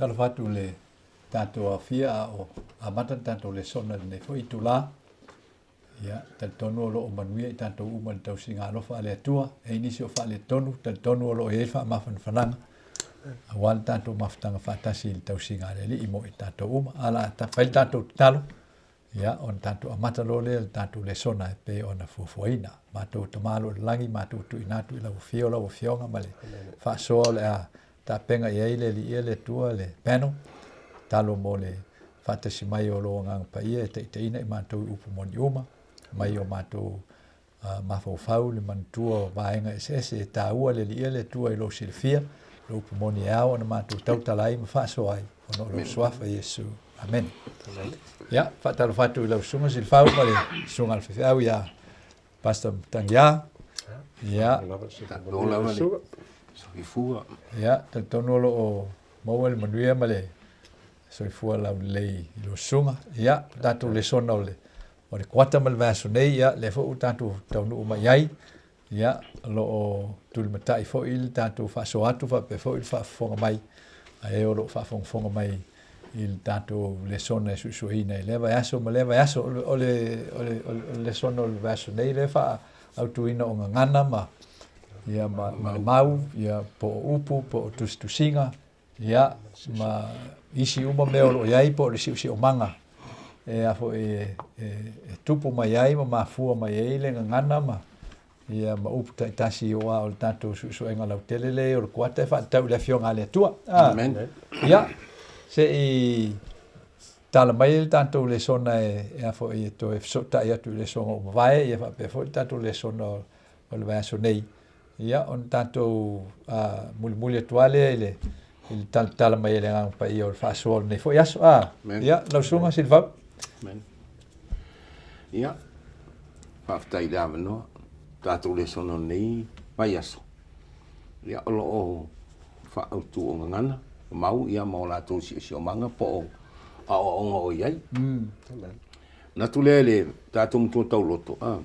Talofa atu i le tatou aofia a o amata le tatou lesona i lenei foi itulā. Ia, talitonu o lo o manuia i tatou uma i le tausiga alofa a le Atua. E i ai nisi o faaletonu, talitonu o lo o i ai le faamafanafanaga aua le tatou mafutaga faatasi i le tausiga a le Alii mo i tatou uma. A la fai le tatou tatalo, Ia, ona tatou amata loa lea i le tatou lesona e pei ona fuafuaina. Matou Tama o lo o i le lagi, matou tuuina atu i lau afio lau Afioga ma le faasoa o le a tapena i ai le Alii le Atua le panel. Tatalo mo le faatasi mai o lou Agaga Paia e taitaiina i matou i upu moni uma, mai o matou mafaufau le manatua o vaega eseese e taua le Alii le Atua i lou silafia, le upu moni e ao ona matou tautala ai ma faasoa ai, ona o lou Suafa Iesu. Amene. Ia, faatalofa atu i lau Susuga Silafau ma le Susuga a le Faifeau ia Pastor Matangiā. Ia, soifua. Ia, talitonu o lo o maua le manuia ma le soifua laulelei i lau susuga. Ia, tatou lesona o le O le kuata ma le vaiaso nei, ia, lea foi ua tatou taunuu mai ai, ia, o lo o tulimatai foi le tatou faasoa atu faapea foi le faafofoga mai a e o lo o faafogafoga mai i le tatou lesona e suesueina i lea vaiaso ma lea vaiaso. O le, o le, o le lesona o le vaiaso nei lea faaautuina o gagana ma, ia, ma, ma le mau, ia, po o upu, po o tusitusiga, Ia, ma isi uma mea o lo o i ai po o le siosiomaga e a foi e, e, e tupu mai ai ma mafua mai ai le gagana ma ia ma upu taitasi aua o le tatou suesuega lautele lea o le kuata e faatatau i le Afioga a le Atua. Ah, Amen. Ia, se i tala mai le tatou lesona e, e a foi e toe fesootai atu i lesona ua mavae, ia faapea foi le tatou lesona o, o le vaiaso nei. Ia, ona tatou mulimuli atu lava lea i le, i le talatala mai e le Agaga Paia o le faasoa o lenei foi aso. Ah, ia, lau susuga Silivau. Amen. Ia, faafetai i le avanoa, tatou lesona o lenei vaiaso. Ia, o lo o faaautu o gagana, mau, ia, ma o latou siosiomaga po o aoaoga o i ai. Manatu lea i le tatou matua tauloto, a,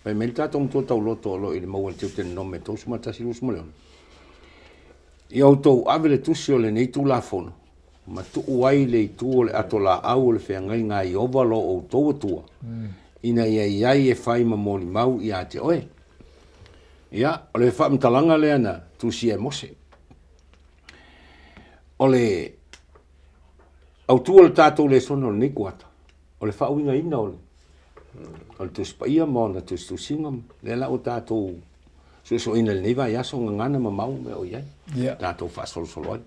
fai mai le tatou matua tauloto o lo o i le maua i le Teutenome 31, 26, Ia outou ave le tusi o lenei Tulafono ma tuu ai i le itu o le ato laau o le feagaiga a Ieova lo outou Atua, ina ia i ai e fai ma molimau ia te oe. Ia, o le faamatalaga lea na tusia e Mose. O le autu o le tatou lesona o lenei kuata, o le faauigaina o le, o le Tusi Paia ma ona tusitusiga, lea la ua tatou suesueina i lenei vaiaso, gagana ma mau mea o i ai, yeah. tatou faasolosolo ai.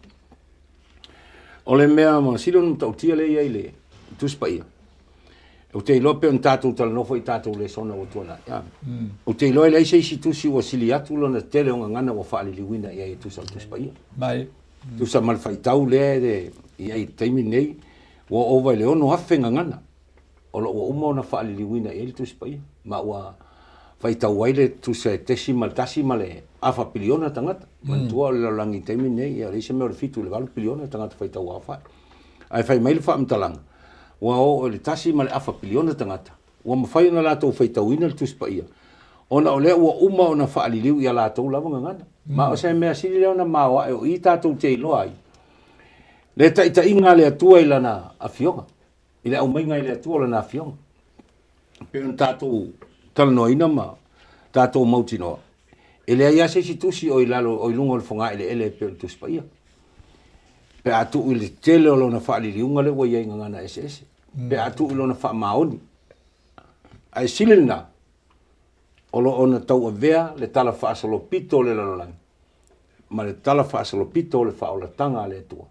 O le mea sili ona matautia lea i ai le Tusi Paia, ou te iloa pei ona tatou talanoa foi i tatou lesona ua tuanai. Ah. Ou te iloa e leai se isi tusi ua sili atu lona tele o gagana ua faaliliuina i ai e tusa o le Tusi Paia. Mai. Tusa ma le faitau lea e i ai i le taimi lenei, ua ova i le 6,000 gagana o lo o ua uma ona faaliliuina i ai le Tusi Paia, ma ua faitau ai le tusa e tesi ma le tasi ma le afa piliona tagata. Manatua o le lalolagi i le taimi lenei, ia leai se mea o le 7 i le 8 piliona tagata faitau aofai. Ae fai mai le faamatalaga, ua oo i le tasi ma le afa piliona tagata ua mafai ona latou faitauina le Tusi Paia, ona o lea ua uma ona faaliliu i a latou lava gagana. Ma o se mea sili lea ona maoae o i tatou te iloa ai le taitaiga a le Atua i Lana Afioga, i le aumaiga e le Atua o Lana Afioga. E pei ona tatou talanoaina ma tatou mautinoa, e leai lava se isi tusi o i lalo, o i luga o le fogaeleele e pei o le Tusi Paia, pe a tuu i le tele o lona faaliliuga lea ua i ai i gagana eseese. pe a tuu i lona faamaoni. Ae sili lena, o lo o na tauavea le tala faasolopito o le lalolagi ma le tala faasolopito o le faaolataga a le Atua,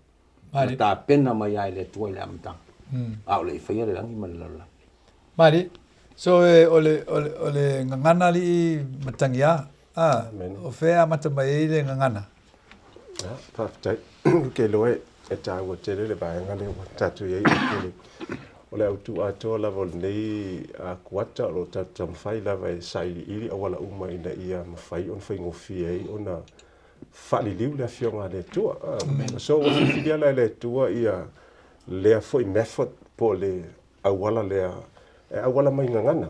na tapena mai lava e le Atua i le amataga, a o le i faia le lagi ma le lalolagi. Malie. So e, o le, o le, o le gagana alii Matagiā, a, o fea e amata mai ai le gagana? Faafetai. Ou te iloa e taua tele le vaega lea ua tatou i ai o le o le autu atoa lava o lenei kuata o lo o tatou taumafai lava e sailiili auala uma ina ia mafai ona faigofie ai ona faaliliu le Afioga a le Atua. So ua filifilia la e le Atua ia lea foi method po o le auala lea e auala mai gagana,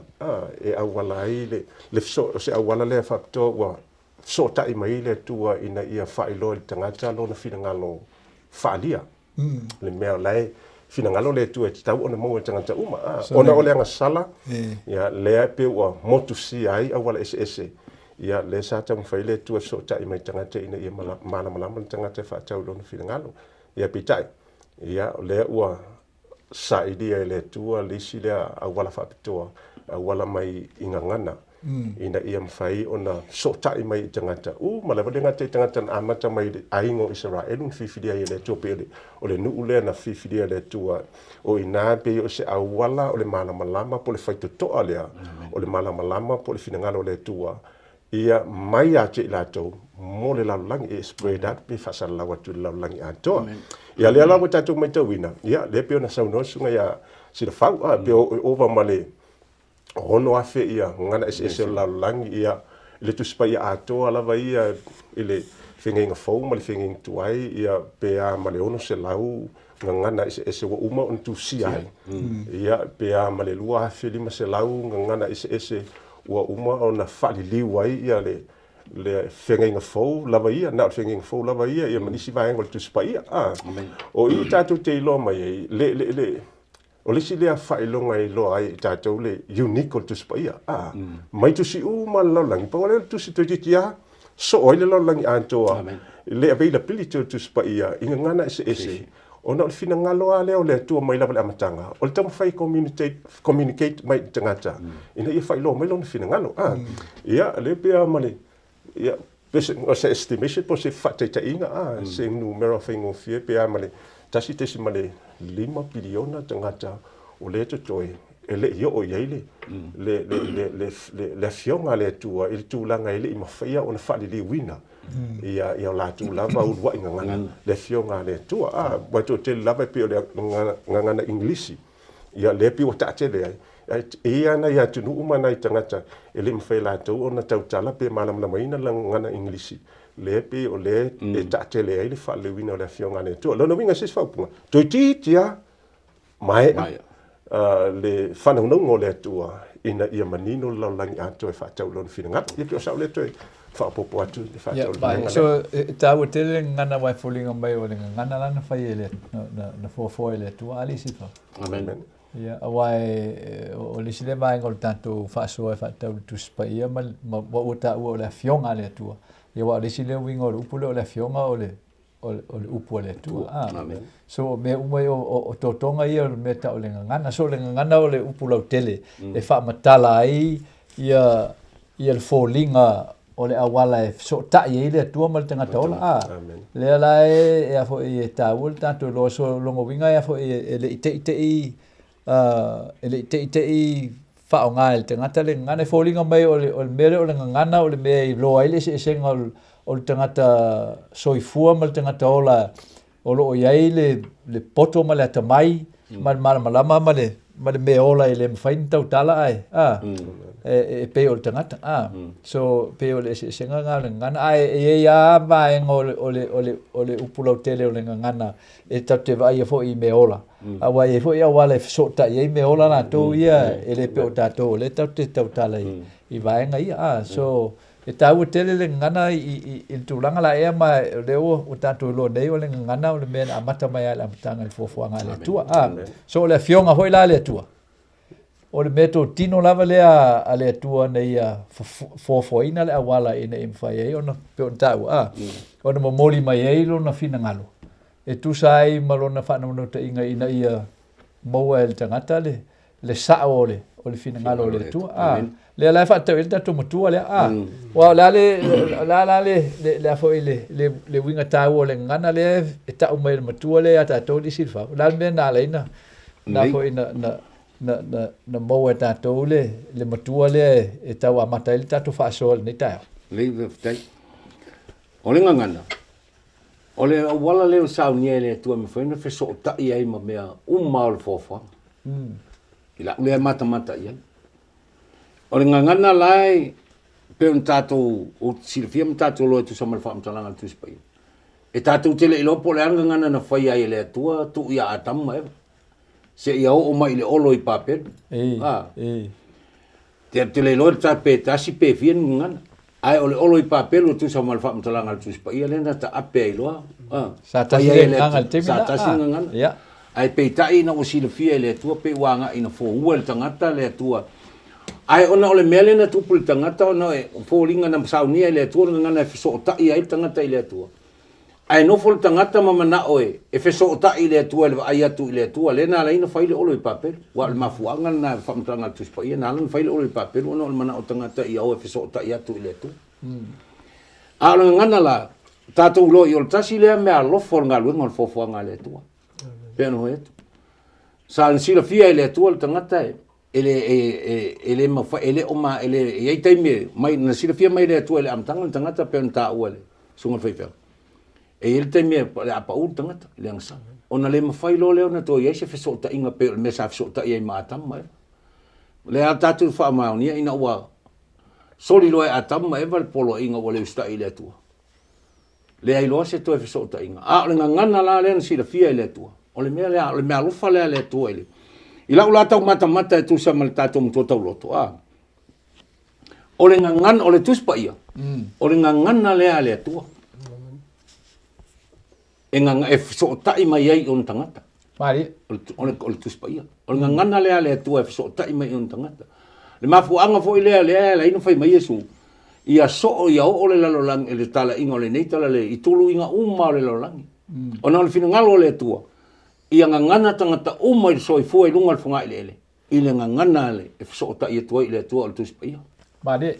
e auala ai le, le o se auala lea faapitoa ua fesootai mai ai le Atua ina ia faailoa i le tagata lona finagalo faaalia le mea o la e finagalo le Atua e tatau ona maua e tagata uma. A, ona o le agasala, ia, lea e pei ua motusia ai auala eseese, ia, lea sa taumafai le Atua e fesootai mai i tagata ina ia malamalama le tagata e faatatau i lona finagalo. Ia, peitai, ia, o lea ua sailia e le Atua le isi lea auala faapitoa, auala mai i gagana, ina ia mafai ona fesootai mai i tagata uma lava, e le gata i tagata na amata mai i le aiga o Isaraelu na filifilia ai e le Atua, pei o le nuu lea na filifilia e le Atua, o i ina pei o se auala o le malamalama po o le faitotoa lea o le malamalama po o le finagalo o le Atua ia mai ia te i latou mo le lalolagi, e spread out pe faasalalau atu i le lalolagi atoa. Ia lea la ua tatou matauina, ia lea pei ona saunoa le susuga ia Silafau, a, pei o ova ma le 6,000 ia gagana eseese o le lalolagi, ia i le Tusi Paia atoa lava ia i le Feagaiga Fou ma le Feagaiga Tuai, ia pe a ma le 600 gagana eseese ua uma ona tusia ai. Ia, pe a ma le 2,500 gagana eseese ua uma ona faaliliu ai ia le le Feagaiga Fou lava ia, na o le Feagaiga Fou lava ia, ia ma nisi vaega o le Tusi Paia. A, o i tatou te iloa mai ai, le, le, le, o le isi lea faailoga e iloa ai e tatou le unique o le Tusi Paia. A, mai tusi uma le lalolagi, pau lea o le tusi toeitiiti lava soo ai le lalolagi atoa le availability o le Tusi Paia i gagana eseese, ona o le finagalo lava lea o le Atua mai lava i le amataga, o le taumafai e communicate, communicate mai i le tagata ina ia faailoa mai lona finagalo. A, ia, lea pei lava ma le, ia, o se estimation po o se faataitaiga, a, se numera faigofie pe a ma le 1.5 piliona tagata o lea e totoe e le i oo i ai le, le, le, le, le, le, le afioga a le Atua i le tulaga e le i mafaia ona faaliliuina ia, ia o latou lava uluai gagana, le afioga a le Atua. A, ua toatele lava e pei o le gagana Igilisi, ia lea pei ua taatele ai. Ae e i ai lava nai atunuu ma nai tagata e le i mafai e latou ona tautala pe malamalamaina le gagana Igilisi, lea pei o lea e taatele ai le faaliliuina o le afioga a le Atua. O lona uiga i se isi faaupuga, toeitiiti lava maea le faanaunauga o le Atua ina ia manino le lalolagi atoa e faatatau i Lona finagalo. Ia pei o sau lea toe faaopoopo atu i le faatatau i le vaega lea. So, e taua tele le gagana aua e foliga mai o le gagana la na fai e le, na fuafua e le Atua, a le isi fau. Amen. Ia, aua e, o le isi lea vaega o le tatou faasoa e faatatau i le Tusi Paia ma, ma ua taua o le Afioga a le Atua. Ia, aua o le isi lea uiga o le upu lea o le Afioga o le, o le upu a le Atua. Ah. Amen. So, o mea uma ia, o, o totoga ia o le mea tau o le gagana. So, o le gagana o le upu lautele e faamatala ai ia, ia le foliga o le auala e fesootai ai le Atua ma le tagata ola. Ah. Amen. Lea la e, e a foi e taua le tatou iloa. So, lona uiga e a foi e, e le i teitei e le i teitei faaaoga e le tagata le gagana. E foliga mai o le, o le mea lea o le gagana o le mea e iloa ai le eseesega o le, o le tagata soifua ma le tagata ola o lo o i ai le, le poto ma le atamai ma le malamalama ma le, ma le mea ola e le mafai ona tautala ae, a, e, e pei o le tagata, a. So, pei o le eseesega lena o le gagana. Ae e i ai lava vaega o le, o le, o le, o le upu lautele o le gagana e tatou te vaaia foi i mea ola. Aua e i ai foi auala e fesootai ai mea ola latou ia e le pei o tatou o lea tatou te tautala i, i vaega ia. A, so, e taua tele le gagana i, i, i le tulaga la ea ma o lea ua, ua tatou iloa nei o le gagana o le mea na amata mai lava i le amataga i le fuafuaga a le Atua. A, so o le Afioga foi la a le Atua, o le meatotino lava lea a le Atua ina ia foafoaina le auala ina ia mafai ai ona, pei ona taua, a, ona momoli mai ai lona finagalo e tusa ai ma lona faanaunautaiga ina ia maua e le tagata le, le sao o le, o le finagalo o le Atua. A, lea la e faatatau i ai le tatou matua lea. A, aua o le a le, o le a la le, le, le a foi le, le, le uiga taua o le gagana lea e tau mai e le matua lea ia tatou le isi le fau. O le a le mea na ala ai na, na foi na, na, na, na, na maua e tatou le, le matua lea e, e tau amata ai le tatou faasoa i lenei taeao. Lelei, faafetai. O le gagana, o le auala lea ua saunia e le Atua e mafai ona fesootai ai ma mea uma o le foafoaga. I lau lea matamata i ai. O le gagana la e pei ona tatou silafia ma tatou iloa e tusa ma le faamatalaga a le Tusi Paia. E tatou te le iloa po o le a le gagana na faia ai e le Atua tuu ia Atamu ma Eva seia oo mai i le olo i Papelu. A. Te te le iloa ta pe tasi pe fia ni gagana. Ae o le olo i Papelu e tusa ma le faamatalaga a le Tusi Paia lea na taape ai loa. Sa tasi le gagana i le taimi lena. Sa tasi le gagana. Ia. Ae peitai ina ua silafia e le Atua pei ua agai ina foua e le tagata le Atua. Ae ona o le mea lea na tupu i le tagata ona e foliga na saunia e le Atua le gagana e fesootai ai le tagata i le Atua. Ae nofo le tagata ma manao e e fesootai i le Atua i le vaai atu i le Atua, lea na ala ai ona fai le olo i Papelu. Aua o le mafuaaga lena i le faamatalaga a le Tusi Paia, na ala ona fai le olo i Papelu ona o le manao o tagata ia o e fesootai atu i le Atua. A o le gagana la, tatou iloa i o le tasi lea mea alofa o le galuega o le foafoaga a le Atua. Pei ona fai atu. Sa silafia e le Atua le tagata e e le e e e le mafai e le o ma e le e i ai taimi e mai na silafia mai e le Atua i le amataga le tagata pei ona taua e le susuga i le faifeau. E i ai le taimi e o le a pau le tagata i le agasala. Ona le mafai loa lea ona toe i ai se fesootaiga pei o le mea sa fesootai ai ma Atamu ma Eva. O lea lava tatou te faamaonia ina ua soli loa e Atamu ma Eva le poloaiga ua le usitai i le Atua. Leai loa se toe fesootaiga. A o le gagana la lea na silafia e le Atua, o le mea lea, o le meaalofa lea a le Atua i le, i lau la taumatamata e tusa ma le tatou matua tauloto, a, o le gagana, o le Tusi Paia, o le gagana lea a le Atua e, gaga, e fesootai mai ai i ona tagata. Malie. O le, o le, o le Tusi Paia. O le gagana lea a le Atua e fesootai mai i ona tagata. Le mafuaaga foi lea, lea e ala ai ona fai mai Iesu, ia soo ia oo le lalolagi, le talaiga o lenei talalelei i tuluiga uma o le lalolagi. Ona o le finagalo o le Atua, ia gagana tagata uma i le soifua i luga o le fogaeleele, i le gagana le e fesootai atu ai i le Atua o le Tusi Paia. Malie.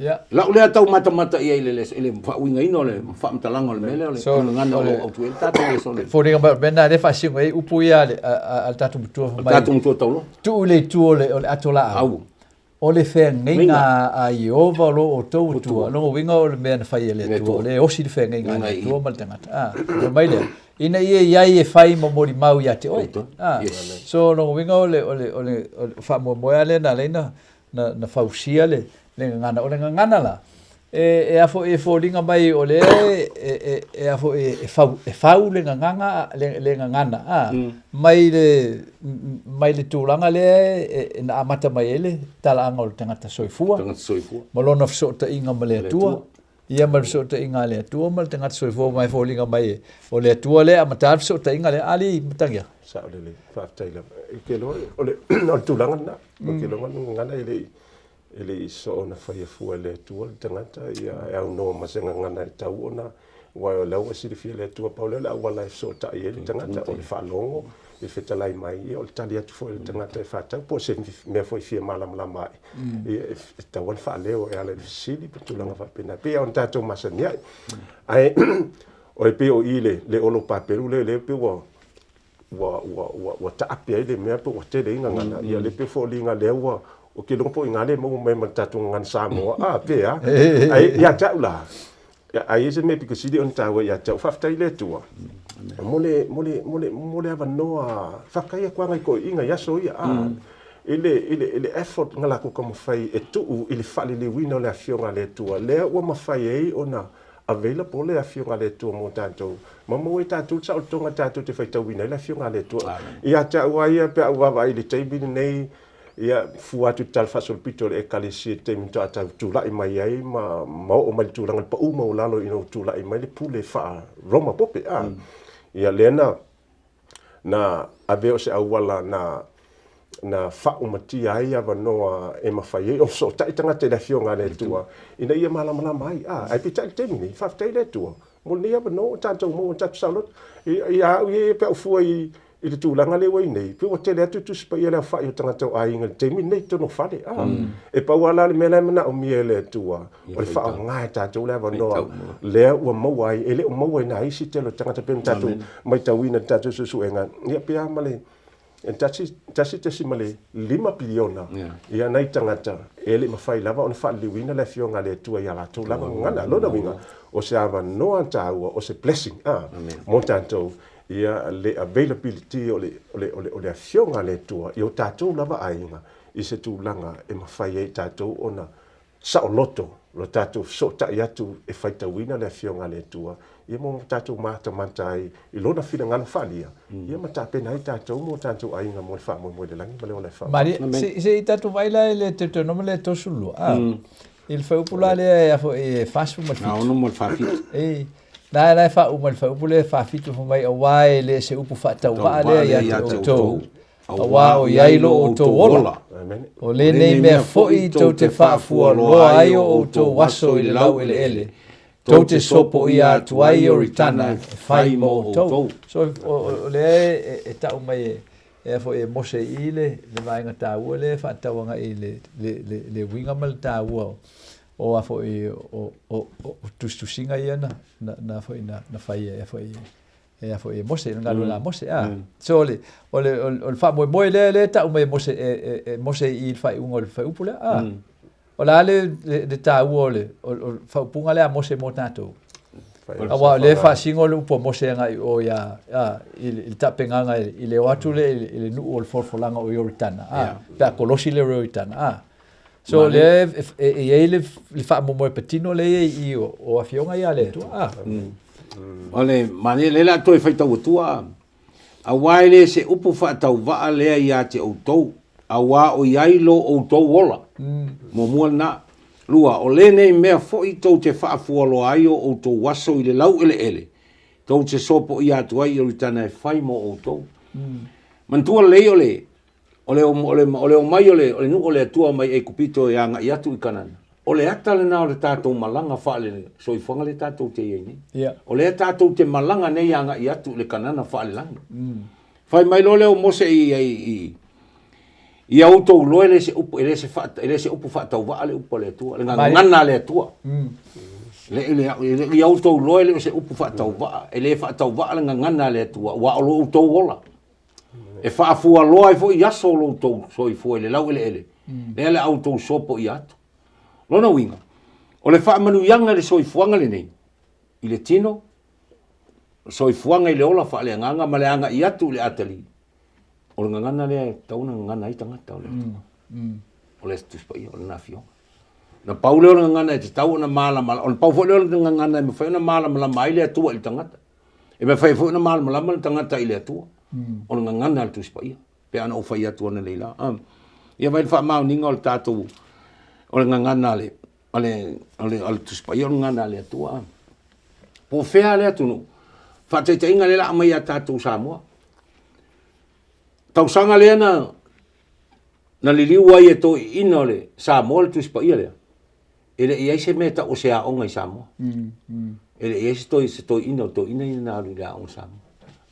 Ia. Lau lea tau matamata i ai i le, i le faauigaina o le faamatalaga o le mea lea o le So, gagana o o le- lo o autu ai le tatou le sole. Foliga mai o le mea lena lea e faasino ai upu ia a le, a, a, a le tatou matua fai O le mai, tatou matua tauloa. tuu i le itu o le, o le ato laau. Au. O le feagaiga a Ieova o lo outou Atua, o lona uiga o le mea na fai e le Atua, o lea e osi le feagaiga a le Atua ma le tagata. A, fai mai lea, ina ia i ai e fai ma molimau ia te oe. A, so o lona uiga o le, o le, o le, o le faamoemoe lava lea na ala ai na, na, na fausia le, le gagana. O le gagana la, e, e a foi e foliga mai o lea e, e, e a foi e fau, e fau le gagana, le, le gagana, a, mai le, mai le tulaga lea e, e, na amata mai ai le talaaga o le tagata soifua, Tagata soifua. ma lona fesootaiga ma le Atua, ia ma le fesootaiga a le Atua ma le tagata soifua ma e foliga mai o le Atua lea e amata le fesootaiga lea. Alii Matagia. Sao lelei, faafetai lava. Ou te iloa o le, o le tulaga lena. Ou te iloa le gagana e le i, E le i soona faia fua e le Atua le tagata, ia e aunoa ma se gagana e tau ona, aua o la ua silafia e le Atua, pau lea o le auala e fesootai ai le tagata, o le faalogo i le fetalai mai, ia o le tali atu foi a le tagata e faatau, po o se mea foi e fia malamalama ai, ia e tatau lava ona faaleo e ala i le fesili ma tulaga faapena, e pei lava ona tatou masani ai. Ae o le pei o i le olo papelu lea, lea pei ua ua, ua, ua, ua taape ai le mea pe ua tele ai gagana. Ia lea pei o foliga lea ua, ou te iloa po o i ina lea e maua mai ai ma le tatou gagana Samoa, a, pe a? Ai, ia te au la, ai ai se mea pito sili ona taua ia te au, faafetai i le Atua mo le, mo le, mo le, mo le avanoa, faafetai atu lava nai toeaiina i aso ia, a, i le, i le, i le effort na latou taumafai e tuu i le faaliliuina o le Afioga a le Atua, lea ua mafai ai ona available le Afioga a le Atua mo tatou, ma maua e tatou le saolotoga tatou te faitauina ai le Afioga a le Atua. Ia te au lava ia, pe a ou vaavaai i le taimi lenei, ia, fua atu i le talafaasolopito o le Ekalesia i le taimi faatoa tau tulai mai ai ma, ma oo mai i le tulaga i le pau maualalo ina ua tulai mai le pule faa-Roma Pope, a. Ia, lea na, na avea o se auala na na faaumatia ai avanoa e mafai ai ona fesootai tagata i le Afioga a le Atua ina ia malamalama ai. A, ae peitai i le taimi nei, faafetai i le Atua mo lenei avanoa ua tatou maua, tatou saoloto. Ia au ia pe a ou fua i i le tulaga lea ua i nei, pei ua tele atu Tusi Paia i le aofai o tagata o aiga i le taimi lenei i totonu o fale. A, e pau lava la le mea la e manaomia e le Atua, o le faaaoga e tatou le avanoa lea ua maua ai, e le o maua e nai isi tele o tagata pei ona tatou matauina i le tatou suesuega, ia pei lava ma le 1.5 piliona ia nai tagata e le i mafai lava ona faaliliuina le Afioga a le Atua i a latou lava gagana. O lona uiga, o se avanoa taua, o se blessing mo tatou, ia le availability o le Afioga a le Atua i o tatou lava aiga i se tulaga e mafai ai tatou ona saoloto lo tatou fesootai atu e faitauina le Afioga a le Atua, ia mo tatou matamata ai i Lona finagalo faaalia, ia ma tapena ai tatou mo tatou aiga mo le faamoemoe i le lagi ma le ola e faaola. Malie, se, se i tatou vaai la i le Deuteronome lea e 32, a, i le fuaiupu la lea e a foi e 47. 46 ma le 47. E, La la e faauma i le fuaiupu lea 47 fai mai, Auā e le se upu faatauvaa lea ia te outou, auā o i ai lo outou ola. O lenei mea foi tou te faafualoa ai o outou aso i le laueleele, tou te sopoia atu ai Ioritana e fai mo outou. So, o lea e tau mai e, e foi e Mose i le, le vaega taua lea e faatatau agai i le, le, le, le uiga ma le taua o a foi o, o, o, o tusitusiga ia na, na, na foi na, na faia e foi e a foi e Mose, le galuega a Mose. A. So o le, o le, o le faamoemoe lea, lea e tau mai e Mose, e, e, e Mose i le faaiuga o le fuaiupu lea. A. O le a le, le, le taua o le, o, o le faaupuga lea a Mose mo tatou? Aua o lea e faasino le upu a Mose agai i o ia, a, i, le, i le tapenaga i le o atu lea i le, i le nuu o le folafolaga o Ioritana, a, pe a kolosi le Ioritana, a. So o lea e i ai le faamoemoe patino lea e i i o afioga ia a le Atua. Ah. O le manaia lea o le a toe faitau atua, Auā e le se upu faatauvaa lea ia te outou, auā o i ai lo outou ola. Muamua lena. Lua, o lenei mea foi tou te faafualoa ai o outou aso i le laueleele, tou te sopoia atu ai Ioritana e fai mo outou. Manatua lelei o le O le, o le, o le omai o le, o le nuu o le Atua mai Aikupito e agai atu i Kanana, o le ata lena o le tatou malaga faale soifuaga lea tatou te i ai nei. Yeah. O lea tatou te malaga nei agai atu i le Kanana faalelagi. Fai mai loa lea o Mose i, i, i, ia outou iloa e le se upu, e le se faa, e le se upu faatauvaa le upu a le Atua, le gagana a le Atua. Le, le, le, ia outou iloa e le o se upu faatauvaa, e le faatauvaa le gagana a le Atua, aua o lo outou ola. E faafualoa ai foi aso o lo outou soifua i le laueleele, lea o le a outou sopoia atu. Lona uiga, o le faamanuiaga i le soifuaga lenei, i le tino, soifuaga i le ola faaleagaga ma le agai atu i le atalii, o le gagana lea e tatau ona gagana ai tagata o le Atua. O le Tusi Paia, o lana Afioga. Na pau lea o le gagana e tatau ona malamalama, o le pau foi lea o le gagana e mafai ona malamalama ai le Atua i le tagata. E mafai foi ona malamalama le tagata i le Atua, o le gagana a le Tusi Paia, pe ana ou fai atu ananei la. Ia vaai le faamaoniga o le tatou, o le gagana a le, a le, a le, a le Tusi Paia o le gagana a le Atua. Po o fea le atunuu, faataitaiga lea o le a aumai ia tatou Samoa. Tausaga lea na, na liliu ai e toeaiina o le Samoa le Tusi Paia lea, e le i ai se mea e tau o se aoga i Samoa. E le i ai se toi, se toeaina o toeaina ia na alu i le aoga Samoa.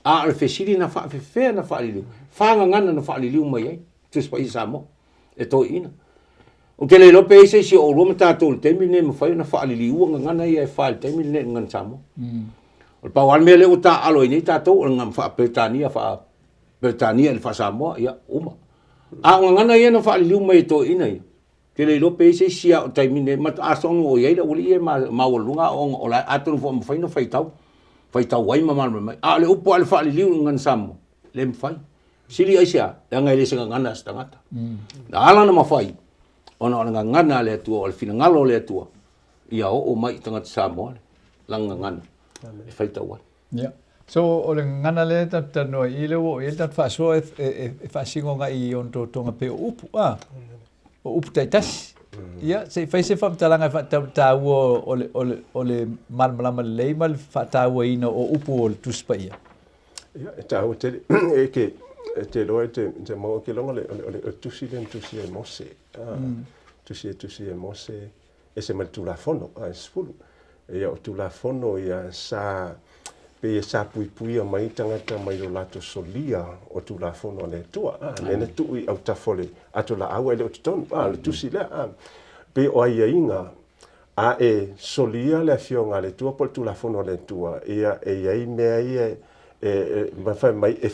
A o le fesili na faafefea na faaliliu, fa gagana na faaliliu mai ai, Tusi Paia Samoa, e toeaina. Ou te le iloa pe i ai se isi o oulua ma tatou i le taimi lenei e mafai ona faaliliua gagana ia e fa i le taimi lenei i le gagana Samoa. O le pau lava le mea lea ua taaalo ai nei tatou o le gagana faa-Peretania, faa-Peretania i le faa-Samoa, ia, uma. A o gagana ia na faaliliu mai e toeaina ia, te le iloa pe i ai se isi a o taimi nei, ma atonu o i ai le aualii ia e maualuluga aoaoga o la, atonu foi e mafai ona faitau, faitau ai ma malamalama ai. A o le upu lava i le faaliliu i le gagana Samoa, le mafai. Sili aisea? Leaga e le se gagana a se tagata. Na ala ona mafai, ona o le gagana a le Atua, o le finagalo o le Atua, ia oo mai i tagata Samoa le lana gagana e faitau ai. Ia. So, o le gagana lea e tatou talanoa ai i lea ua oo i ai le tatou faasoa e, e, e, e faasino agai i ona totoga pei o upu, a, o upu taitasi. Ia, se i fai se faamatalaga e faatatau i le taua o le, o le, o le malamalama lelei ma le faatauaina o upu o le Tusi Paia. Ia, e taua tele. E ke, e te iloa e te, te maua ke loga le, o le, o le, o le tusi lea na tusia e Mose. Ah, tusi e tusi e Mose, ese ma le Tulafono, a e 10. Ia, o Tulafono ia sa, pei e sa puipuia mai tagata mai lo latou solia o Tulafono a le Atua. A, lea na tuu i autafa o le ato laau ae le o totonu. A, o le tusi lea. A, pei o aiaiga a e solia le Afioga a le Atua po o le Tulafono a le Atua, ia e i ai mea ia e, e, e fai mai e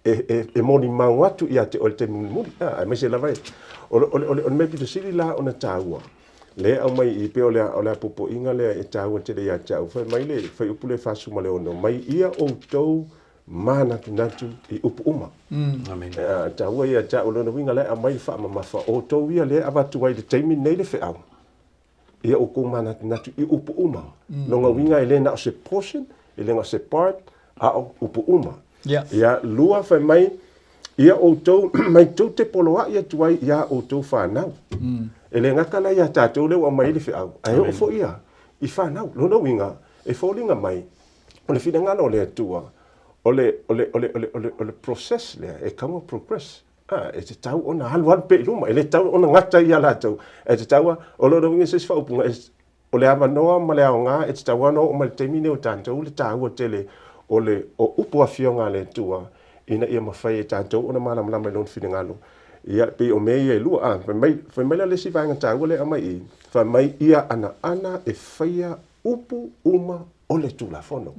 e, e, e molimau atu ia te oe i le taimi mulimuli. A, aemaise lava e, o, o, o, o le mea pito sili la ona taua, lea e aumai i pei o le, o le apopoiga lea e taua tele ia te au. Fai mai le fuaiupu lea 46, mai ia outou manatunatu i upu uma. Amen. E taua ia te au, lona uiga la e aumai le faamamafa, o outou ia lea e avatu ai i le taimi lenei le feau, ia outou manatunatu i upu uma. Lona uiga e le na o se portion, e le na o se part, a o upu uma. Yeah. Ia, lua, fai mai, ia outou, mai tou te poloaʻi atu ai iā outou fanau. E le gata la iā tatou lea ua aumai ai le feau, ae oo foi ia i fanau. Lona uiga, e foliga mai, O le finagalo o le Atua, o le, o le, o le, o le, o le, o le process lea, e tatau ona progress. A, e tatau ona alualu pea i luma, e le tatau ona gata ia latou. E tatau a, o lona uiga i se isi faaupuga, e, o le avanoa ma le aoga e tatau ona oo mai i le taimi lenei o tatou le taua tele o le, o upu afioga a le Atua, ina ia mafai e tatou ona malamalama i Lona finagalo. Ia, e pei o mea ia e lua. A, fai mai, fai mai la le isi vaega taua lea e aumai i i, fai mai ia anaana e faia upu uma o le Tulafono.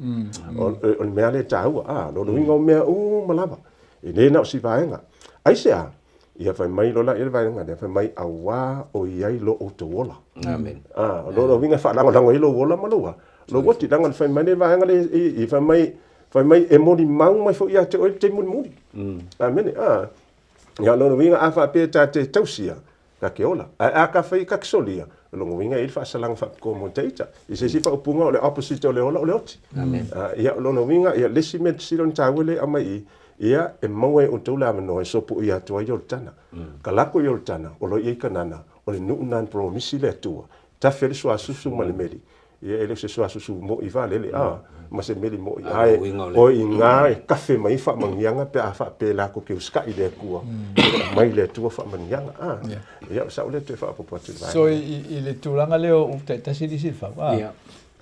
O, o le mea lea e taua, a, lona uiga o mea uma lava, e le na o si vaega. Aisea? Ia fai mai loa la ia le vaega lea, fai mai, auā o i ai lo outou ola. Amen. A, o lona uiga e faalagolago ai lou ola ma lou a, lou oti. Leaga na fai mai le vaega lea i, i, fai mai, fai mai e molimau mai foi ia te oe i le taimi mulimuli. Amene. A, ia lona uiga a faapea ta te tausia, Ka te ola. Ae a ka whai ka solia, o lona uiga e i ai le faasalaga faapitoa mo te ita. I se isi faaupuga o le opposite o le ola o le oti. Amen. Ia, o lona uiga, ia, le isi mea sili ona taua lea e aumai i i, ia, e maua e outou le avanoa e sopoia atu ai Ioritana. Ka lako Ioritana, o lo i ai Kanana, o le nuu lena na promise le Atua, tafe ai le suasusu ma le meli. Ia, e le o se suasusu mo'i vaalele, a, ma se meli mo'i, ae o i ina e kafe mai ai faamanuiaga pe a faapea latou te usitai i le Atua, e aumai le Atua faamanuiaga, a. Ia, o sa'u lea toe faaopoopo atu i le vaega. So, i le tulaga lea o upu taitasi nisi le fau, a,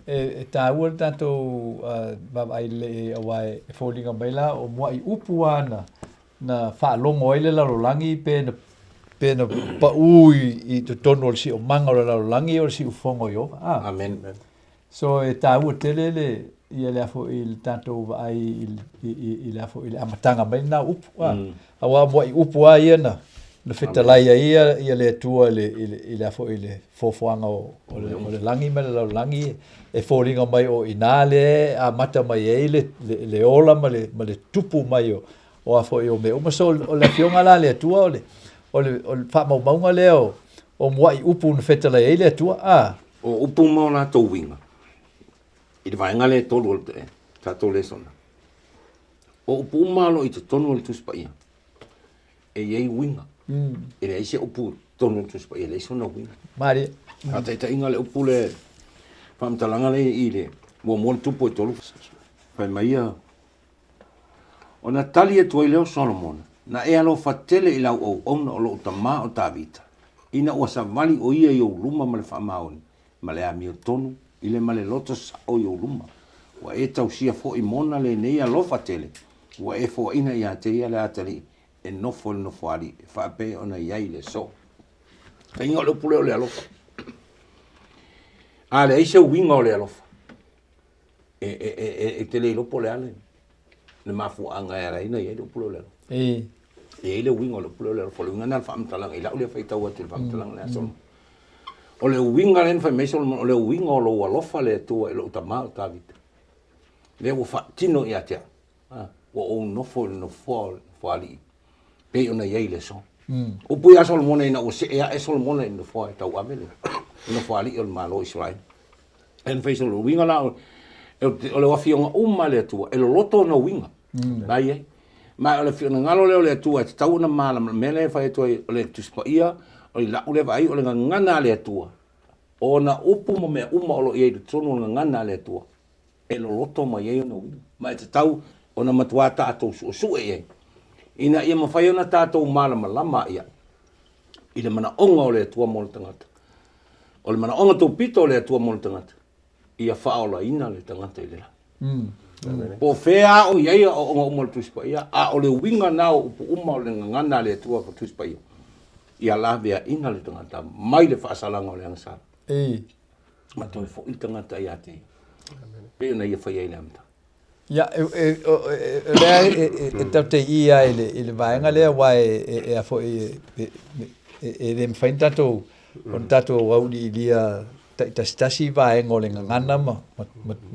e taua le tatou vaavaai lelei i ai aua e foliga mai la o mua'i upu lava na faalogo ai le lalolagi pe na pe na paʻū i totonu o le siomaga o le lalolagi o le siufofoga o Ieova. Ah. Amen. So e taua tele le ia le afo i le tatou vaai i, i, i, i le afo i le amataga mai lena upu. Ah. Aua mua'i upu lava ia na na fetalai ai ia, ia le Atua i le, i le, i le afo i le foafoaga o, o, le, o le lagi ma le lalolagi e foliga mai o i ina lea e amata mai ai le, le, le ola ma le, ma le tupu mai o, o a foi o mea uma. So, o le Afioga la a le Atua, o le, o le, o le faamaumauga lea o, o mua'i upu na fetalai ai le Atua, a. O upu ma o latou uiga, i le vaega lea e tolu o le tatou lesona, o upu uma o lo o i totonu o le Tusi Paia, e i ai uiga. E leai se upu i totonu o le Tusi Paia e leai sona uiga. Malie. Faataitaiga le upu le faamatalaga lea i le muamua le tupu e tolu, fai mai ia, Ona tali atu ai lea o Solomona, Na e alofa tele i lau auauna o lou tama o Tavita, ina ua savali o ia i ou luma ma le faamaoni, ma le amiotonu, i le ma le loto sao i ou luma. Ua e tausia foi mona lenei alofa tele, ua e foaina ia te ia le atalii e nofo i le nofoalii, e faapea ona i ai i le aso. Faiga o le upu lea o le alofa. A leai se uiga o le alofa, e, e, e, e, e te le iloa po o le a le, le mafuaaga e ala ai ona i ai le upu lea o le alofa. E. E i ai le uiga o le upu lea o le alofa. O le uiga lena o le faamatalaga i lau lea faitau atu i le faamatalaga lea a Solomona. O le uiga lea na fai mai Solomona, o le uiga o lou alofa le Atua i lou tama o Tavita, lea ua faatino ia te au. Ua ou nofo i le nofoa o le nofoalii, pei ona i ai i le aso. Upu ia Solomona ina ua see ae Solomona i le nofoa e tauave le nofoalii o le Malo o Isaraelu. Lea na fai Solomona, uiga la o le afioga uma a le Atua, e loloto ona uiga, la e i ai. Ma o le finagalo lea o le Atua e tatau ona malamalama, mea lea e fai atu ai, o le Tusi Paia, o i lau lea vaai, o le gagana a le Atua, o ona upu ma mea uma o lo o i ai i totonu o le gagana a le Atua, e loloto mai ai ona uiga, ma e tatau ona matuā tatou suesue i ai, ina ia mafai ona tatou malamalama ia i le manaoga o le Atua mo le tagata. O le manaoga topito o le Atua mo le tagata, ia faaolaina le tagata i le lagi. Po o fea o i ai aoaoga uma o le Tusi Paia, a o le uiga na o upu uma o le gagana a le Atua o Tusi Paia, ia laveaina le tagata mai le faasalaga o le agasala. Ma toe foi le tagata ia te ia. Pei ona ia fai ai le amataga. Ia, o lea e tatou te i lava i le vaega lea aua e a foi e le mafai ona tatou ona tatou auiliilia taitasitasi vaega o le gagana ma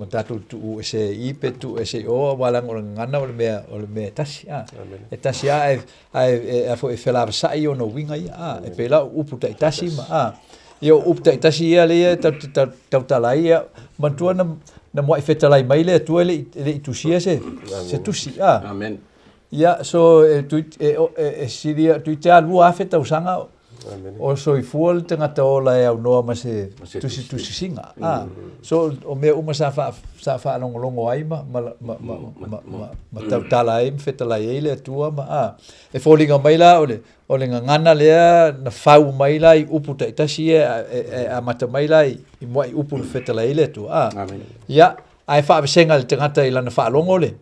tatou tuu ese i i pe tuu ese i o aua leaga o le gagana o le mea o le mea e tasi a. E tasi lava ae a foi e felavasai ona uiga ia a. E pei la o upu taitasi ma a. Ia o upu taitasi ia lea e tatou te tautala ai, ia, manatua na, na muai fetalai mai le Atua e le i, e le i tusia se, se tusi. A. Amen. Ia, so e, tui, e, e, e silia, tui te a 2000 tausaga O soifua le tagata ola e aunoa ma se tusitusiga, a. So o mea uma sa faa, sa faalogologo ai ma, ma, ma, ma, ma, ma, ma tautala ai ma fetalai ai le Atua ma, a. E foliga mai la o le, o le gagana lea na fau mai la i upu taitasi ia e, e amata mai la i, i mua'i upu na fetalai ai le Atua, a. Ia, ae faavesega i le tagata i lana faalogo le,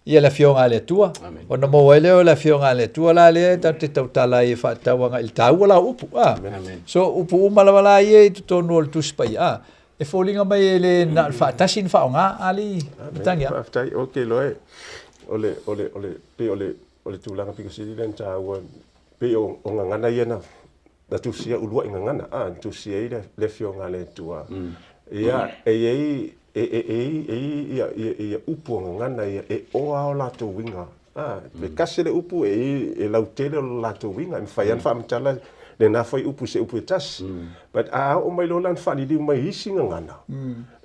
ia le Afioga a le Atua, ona maua ai lea o le Afioga a le Atua la lea tatou te tautala ai e faatatau agai i le taua la o upu, a. So, upu uma lava la ia i totonu o le Tusi Paia, a, e foliga mai e le na o le faatasi na faaaoga, alii Matagi a. Faafetai. Ou te iloa e, o le, o le, o le, pei o le, o le tulaga pito sili lea na taua, pei o, o gagana ia na, na tusia uluai gagana, a, na tusia ai le, le Afioga a le Atua. Ia, e i ai, e, e, e, e i ai ia, ia, ia upu o gagana ia e oa o latou uiga. A, e tasi le upu e i, e lautele o le latou uiga, e mafai lava ona faamatala lena foi upu i se upu e tasi. But a oo mai loa la ona faaliliu mai i isi gagana,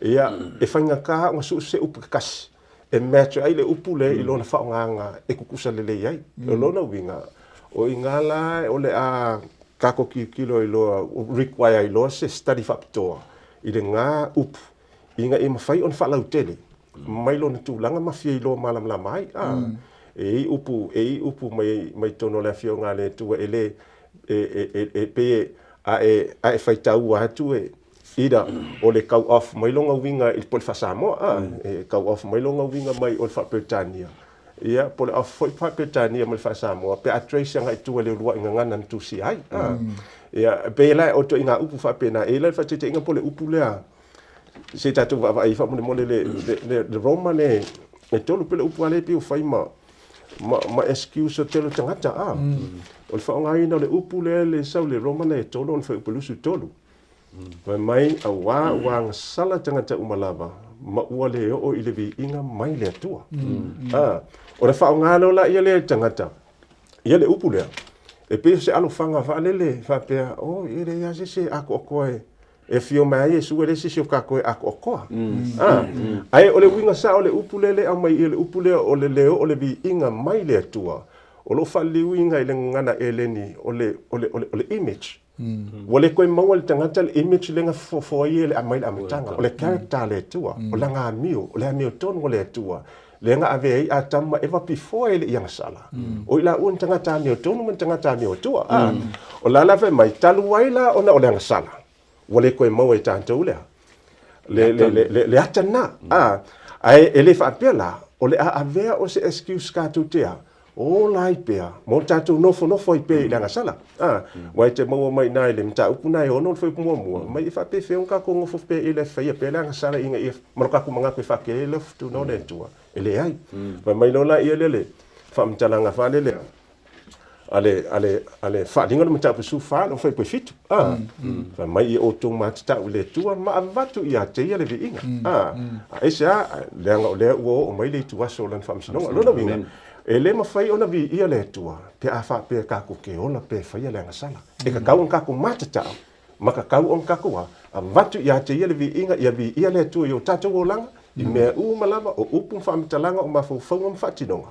ia, e faigata ona sue se upu e tasi e match ai le upu lea i lona faaaogaga e tutusa lelei ai. O lona uiga, o i ina la o le a tatou tilotilo ai loa, require ai loa se study faapitoa i lena upu ina ia mafai ona faalautele mai lona tulaga ma fia iloa malamalama ai. A, e i ai upu, e i ai upu mai, mai totonu o le Afioga a le Atua e le, e, e, e, e pei e, a e, a e faitaua atu e, Either o le kau off mai lona uiga i le po o le faa-Samoa, a, e kau off mai lona uiga mai o le faa-Peretania, ia, po o le off foi faa-Peretania ma le faa-Samoa pe a trace agai i tua i le uluai gagana na tusia ai, a. Ia, e pei la o ituaiga upu faapena, e i ai la le faataitaiga po o le upu lea, se i tatou vaavaai faamolemole le, le, le, le Roma le, e tolu pei o le upu lava lea e pei ua fai ma, ma, ma excuse o le tele o tagata, a. O le faaaogaina o le upu lea le sau i le Roma e 3 ona fuaiupu 23. Fai mai, Auā ua agasala tagata uma lava, ma ua le oo i le viiga mai le Atua. A, ona faaaoga loa laia lea e le tagata, ia le upu lea, e pei o se alofaga faalele, faapea, O, e leai lava se isi e atoatoa e, e afio mai ai Iesu, e leai se isi o tatou e atoatoa. A, ae o le uiga sao o le upu lea e aumai i i, o le upu lea o le le oo le viiga mai le Atua, o lo o faaliliuina i le gagana Eleni, o le, o le, o le, o le image. Ua le toe maua e le tagata le image lea na fofoa ai ia mai le amataga, o le character a le Atua, o lana amio, o le amiotonu a le Atua, lea na ave ai Atamu ma Eva before e le i agasala. O i laua ni tagata amiotonu ma ni tagata amioatua. A, o la la fai mai, talu ai la ona o le agasala, ua le toe maua e tatou lea, le, le, le, le, le ata lena. A, ae e le faapea la, o le a avea o se excuse tatou te a, Ola ai pea, mo tatou nofonofo ai pea i le agasala. A, ua e te maua mai i ina i le mataupu na e ono le fuaiupu muamua, mai e faapefea ona tatou nofo pea i le faia pea le agasala ina ia, ma lo tatou manatu e faatele le fetuunao le Atua. E leai. Fai mai loa laia lea le faamatalaga faalele a le, a le, a le faaaliga o le mataupu 14 le fuaiupu e 7. A, fai mai ia outou matatau i le Atua ma avatu ia te ia le viiga. A, a aisea? Leaga o lea ua oo mai le ituaso o lana faamasinoga. O lona uiga, e le mafai ona viia le Atua pe a faapea tatou te ola pea e faia le agasala. E tatau ona tatou matatau ma tatau ona tatou a, avatu ia te ia le viiga, ia viia le Atua i o tatou olaga, i mea uma lava, o upu ma faamatalaga, o mafaufauga ma faatinoga,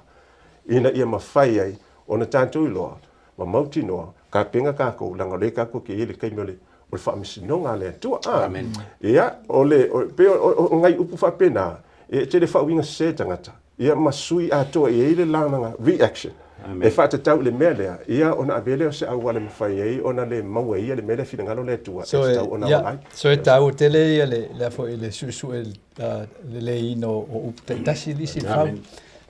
ina ia mafai ai ona tatou iloa ma mautinoa tapena tatou leaga o lea tatou te i ai i le taimi o le o le faamasinoga a le Atua. A, Amen. Ia, o le, o, pei o, o, o nai upu faapena, e tele faauiga sese tagata, ia ma sui atoa i ai le lanaga reaction. Amen. E faatatau i le mea lea, ia ona ave lea o se auala e mafai ai ona le maua ai ia le mea lea e finagalo le Atua e tatau ona ola ai. So e taua tele ia le, le a foi le suesue leleiina o upu taitasi i isi fau.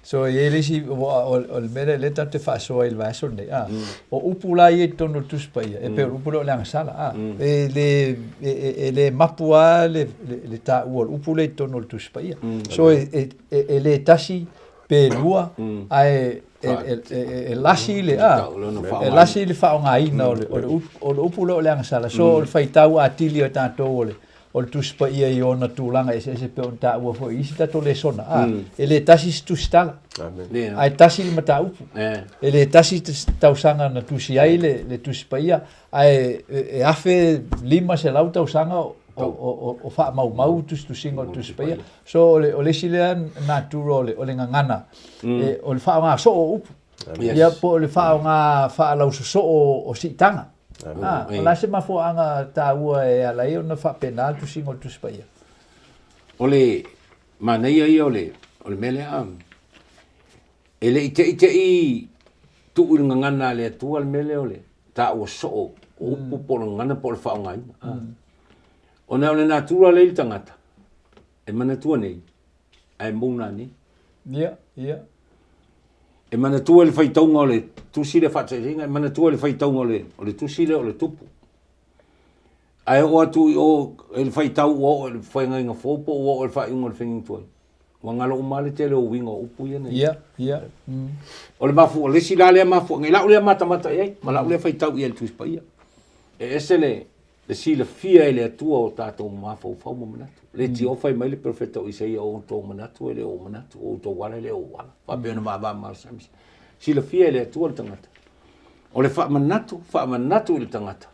So e i ai le isi, o le mea lea lea tatou te faasoa ai i le vaiaso lenei, a, o upu la ia i totonu o le Tusi Paia, e pei o le upu lea o le agasala, a, e le, e le mapu lava le taua o le upu lea i totonu o le Tusi Paia. So e le tasi pe lua, ae e lasi le, a, e lasi le faaaogaina o le upu lea o le agasala. So o le faitau atili o tatou o le o le Tusi Paia i ona tulaga eseese pei ona taua foi i isi tatou lesona, a, e le tasi se tusitala, ae tasi le mataupu. E le tasi se tausaga na tusi ai le, le Tusi Paia, ae e 1500 tausaga o, o, o faamaumau tusitusiga o le Tusi Paia. So o le, o le isi lea natura o le, o le gagana, e, o le faaaoga soo o upu. Yes. Ia, po o le faaaoga faalausosoo o siitaga. A, o le a se mafuaaga taua e ala ai ona faapena le tusiga o le Tusi Paia? O le manaia ia o le, o le mea lea, e le i te i te i tuu i le gagana a le Atua le mea lea o le taua soo o upu po o le gagana po o le faaaogaina. Ona o le natura lea i le tagata, e manatua nei, ae mou nanei. Ia, ia. E manatua i le faitauga o le tusi lea faataitaiga, e manatua i le faitauga o le, o le tusi lea o le tupu. Ae oo atu i o i le faitau ua oo i le feagaiga fou po ua oo i le faaiuga o le feagaiga tuai, ua galo uma lava le tele o uiga o upu ia na i ai. Ia, ia. Mm. O le mafu, o le isi la lea mafuaaga, i lau lea matamata i ai, ma lau lea faitau i ai i le Tusi Paia. E ese le, le silafia e le Atua o tatou mafaufau ma manatu. Le tio fai mai le perofeta o Isaia, o outou manatu e le o ou manatu, o outou ala e le o ou ala. Faapea ona vaavaa ma Samisi. Silafia e le Atua le tagata. O le faamanatu, faamanatu i le tagata.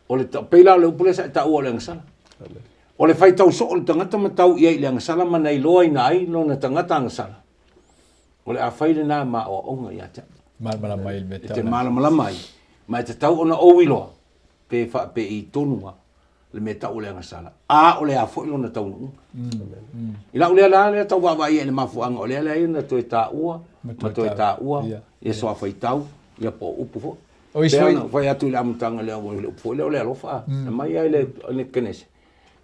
O le, pei la o le upu lea sa e taua o le agasala. O le faitau soo o le tagata ma tau i ai i le agasala ma na iloaina ai lona tagata agasala. O le a fai lena ma aoaoga ia te au. Malamalama ai i le mea E te malamalama ai, ma e tatau ona ou iloa pe faapei tonu lava le mea tau o le agasala, a o le a foi lona taunuuga. I lau lea la lea tau vaavaai i le mafuaaga o lea leai ona toe taua ma toe taua ia soa faitau ia po o upu foi. O isi foi fai atu i le amataga lea o le upu foi lea o le alofa, mm. Aumai ai le le Kenese.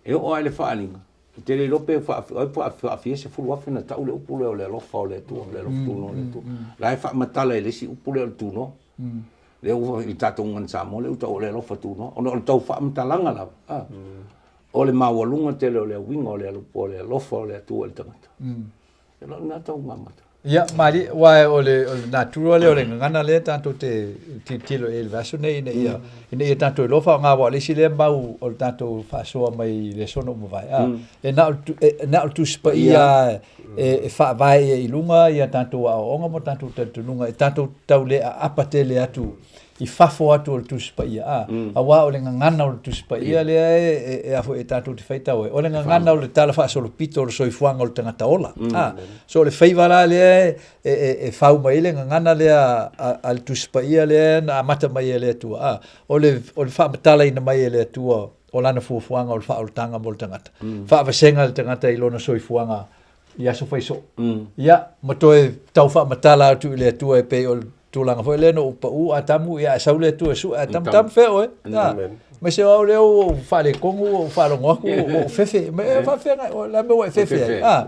E oo ai le faaaliga, e te le iloa pe faafia 10,000 na tau le upu lea o le alofa o le Atua, le alofa tunoa o le Atua. La e faamatala e le isi upu lea o le tunoa. Lea ua i le tatou gagana Samoa lea ua tau o le alofa tunoa, ona o le tau faamatalaga lava, a, o le maualuga tele o le uiga o le o le alofa o le Atua i le tagata. E lau lena tau mamata. Ia, malie, aua o le, o le natura lea o le gagana lea tatou te tilotilo i ai i le vaiaso nei ina ia, ina ia tatou iloa faaaoga, aua o le isi lea mau o le tatou faasoa mai le aso na ua mavae, a, e na o le, e na o le Tusi Paia lava e faavae i ai i luga ia tatou aoaoga ma tatou talitonuga e tatou tau le aapa tele atu i fafo atu o le Tusi Paia, a, aua o le gagana o le Tusi Paia lea e, e, a foi e tatou te faitau ai, o le gagana o le tala faasolopito o le soifuaga o le tagata ola, a. So o le faiva la lea e, e, e, e fau mai ai le gagana lea a, a le Tusi Paia lea na amata mai e le Atua, a, o le, o le faamatalaina mai e le Atua o lana fuafuaga o le faaolataga mo le tagata. Faavasega le tagata i lona soifuaga i aso faisoo. Ia, ma toe tau faamatala atu i le Atua e pei o le tulaga foi lea na ou pau Atamu, ia ae sau le Atua e sue Atamu, Tamu fea oe? A, aemaise o au lea ua ou faaletonu, ua ou faalogo atu ua ou fefe. Ma e faafefea nai, o le a le mea ua e fefe ai? A,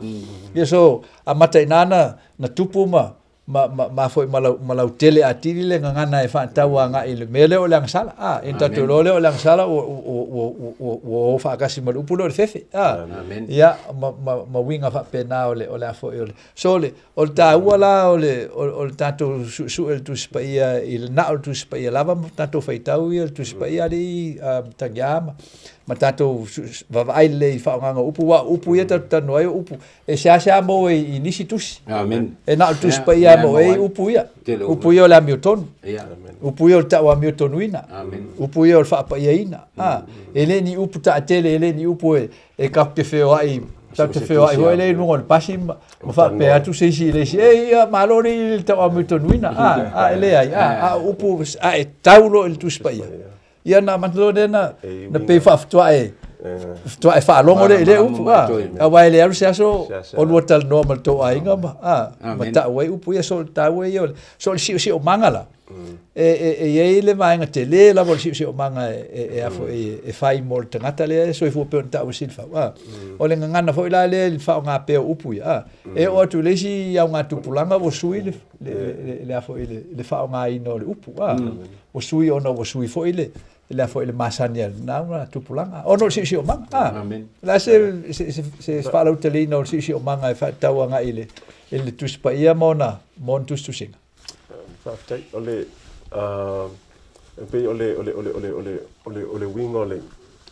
ia so, amata i ina na tupu ma ma, ma, ma foi ma, lau, ma lautele atili le gagana e faatatau agai i le mea lea o le agasala. A, ina tatou iloa lea o le agasala ua, ua, ua, ua, ua, ua o faatasi ma le upu lea o le fefe. A, Amen. ia, ma, ma, ma uiga faapena o le, o le a foi o le. So, le, o le taua la o le, o, o le tatou suesue o le Tusi Paia i le na o le Tusi Paia lava ma tatou faitau ia le Tusi Paia alii Tagiā ma, ma tatou vaavaai lelei i faaaogaga o upu, aua o upu ia tatou te talanoa ai o upu E seasea maua i nisi tusi. Amen. E na o le Tusi Paia lava maua ai upu ia. Upu ia o le amiotonu. Upu ia o le tau amiotonuina. Amen. Upu ia o le faapaiaina. A, e le ni upu taatele, e le ni upu e, e tatou te feoai, tatou te feoai foi lea i luga o le pasi ma, ma faapea atu se isi i le isi, e ia, malo alii i le tau amiotonuina. A, a e leai. A, a o upu, a e tau loa i le Tusi Paia. Ia na amata loa lea na, na pei faafetoae, fetoae faalogo lea i lea upu, a, aua e le alu se aso o lua talanoa ma le tou aiga ma, a, ma tau ai upu ia, so o le taua ia o le, so o le siosiomaga la, e, e, e i ai le vaega tele lava o le siosiomaga e, e, e a foi, e fai mo le tagata lea e soifua pei ona taua e Silafau, a. O le gagana foi la lea i le faaaoga pea o upu ia, a, e oo atu i le isi augatupulaga ua sui le, le, le, le a foi, le, le faaaogaina o le upu, a. Ua sui ona ua sui foi le le a foi le masani a lena tupulaga ona o le siosiomaga. A, Amen. o le a se se se se faalauteleina o le siosiomaga e faatatau agai i le i le Tusi Paia ma ona ma ona tusitusiga? Faafetai. O le e pei o le o le o le o le o le o le o le uiga o le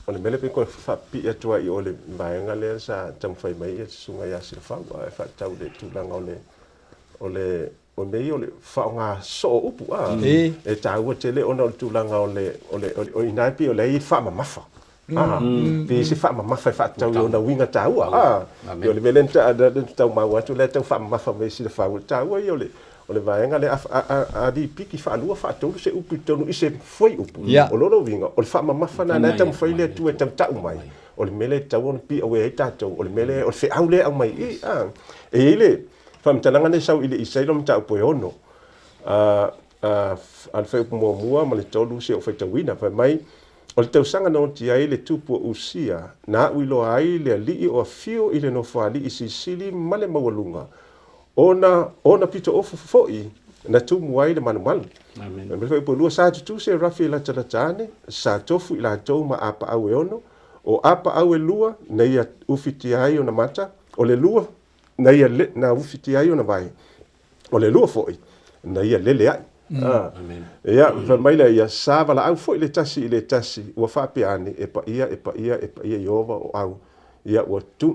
o le mea lea pei ona faapipii atu ai i o le vaega lea sa taumafai mai ai le Susuga ia Silafau e faatatau i le tulaga o le o le O mea ia o le faaaoga soo o upu, a, e taua tele ona o le tulaga o le, o le, o i ina e pei o lea e i ai le faamamafa, a, pe i ai se faamamafa e faatatau i ona uiga taua, a. O le mea lea na tau maua atu, o lea e tau faamamafa mai e Silafau, o le taua ia o le, O le vaega lea, a, a, a, a lipiki faalua, faatolu se upu i totonu i se fuaiupu, o lona uiga, o le faamamafa lena lena e taumafai le Atua e tau ta'u mai, o le mea lea e tatau ona be aware ai tatou, o le mea lea, o le feau lea e aumai i i, a. E i ai le faamatalaga lea e sau i le Isaia mataupu e 6, a, a, a le fuaiupu muamua ma le tolu seia ou faitauina, fai mai, O le tausaga na oti ai le tupu o Usia, na aʻu iloa ai le Alii o afio i le nofoalii silisili ma le maualuga, ona ona pitoofo foʻi na tumu ai le malumalu. Amen. Ma le fuaiupu e lua, sa tutū serafi e latalata ane, sa tofu i latou ma apaau e ono, o apaau e lua na ia ufitia ai ona mata, o le lua na ia le, na ufitia ai ona vae, o le lua foʻi na ia lele aʻi. Ah. Ia, fai mai lea ia, sa valaau foʻi le tasi i le tasi, ua faapea ane, e paia, e paia, e paia Ieova o au. Ia, ua tu,